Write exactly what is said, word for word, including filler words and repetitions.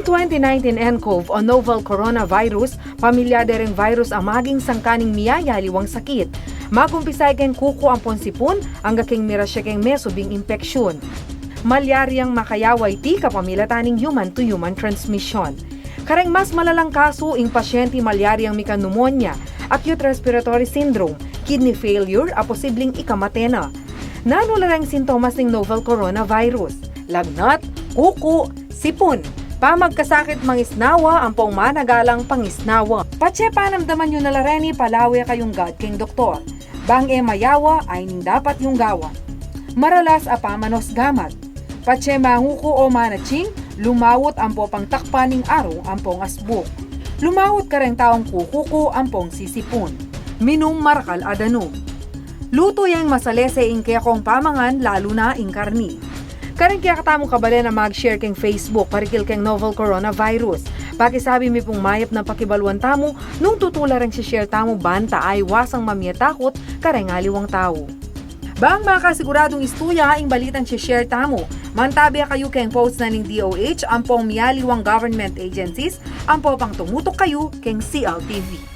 Twenty nineteen nCoV o novel coronavirus, pamilya de reng virus a maging sangkan ning miyayaliwang sakit. Magumpisa ya keng kuku ampong sipun, angga keng mirasya keng mesubing impeksyon. Malyaryang makayawa iti kapamilatan ning human-to-human transmission. Kareng mas malalang kasu, ing pasyente malyaryang mika pneumonia, acute respiratory syndrome, kidney failure, a posibling ikamate na. Nanu la reng sintomas ning novel coronavirus? Lagnat, kuku, sipun, pamagkasakit mangisnawa ampong managalang pangisnawa. Patse panamdaman yu na la reni, palawe kayung gad keng doktor. Bang e mayawa, ay ning dapat yung gawa. Maralas a pamanos gamat. Patse manguku o manatsing, lumawut ampo pangtakpan ning arung ampong asbuk. Lumawut kareng taung kukuku ampong sisipun. Minum marakal a danum. Lutu yang masalese ing kekong pamangan, lalu na ing karni. Kareng kekatamung kabalen a mag-share keng Facebook karikil keng novel coronavirus. Pakisabi mi pung mayap nang pakibaluan tamu nung tutu la reng si-share tamu ban ta aiwasang mamie takut kareng aliwang tau. Bang makasiguradung istorya ing balitang si-share tamu, mantabi kayu keng post na ning D O H ampong mialiwang government agencies, ampo pang tumutuk kayu keng C L T V.